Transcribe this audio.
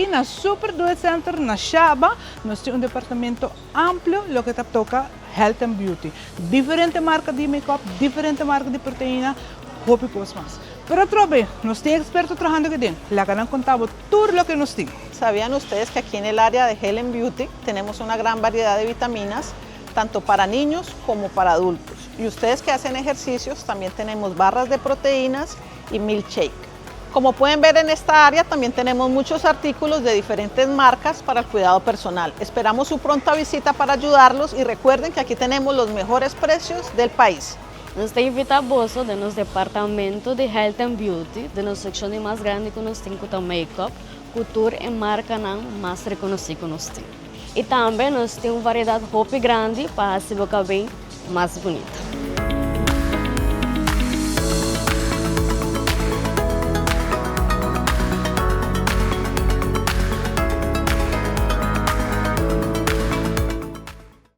Aki na Super Do It Center na Shaba, nos tin un departamento amplio loke ta toca health and beauty. Diferente marca di make-up, diferente marca di proteina, hopi cos mas. Pero atrobe, nos tin experto trahando aki den. Laga nan conta bo tur loke nos tin. ¿Sabían ustedes que aquí en el área de Health and Beauty tenemos una gran variedad de vitaminas, tanto para niños como para adultos? Y ustedes que hacen ejercicios, también tenemos barras de proteínas y milkshake. Como pueden ver, en esta área también tenemos muchos artículos de diferentes marcas para el cuidado personal. Esperamos su pronta visita para ayudarlos y recuerden que aquí tenemos los mejores precios del país. Nos ta invita boso den nos departamento di Health and Beauty, den nos seccion mas grandi cu nos tin, cu ta make-up, cu tur e marcanan mas reconoci cu nos tin. Y tambe nos tin un variedad hopi grandi pa haci bo cabey mas bunita.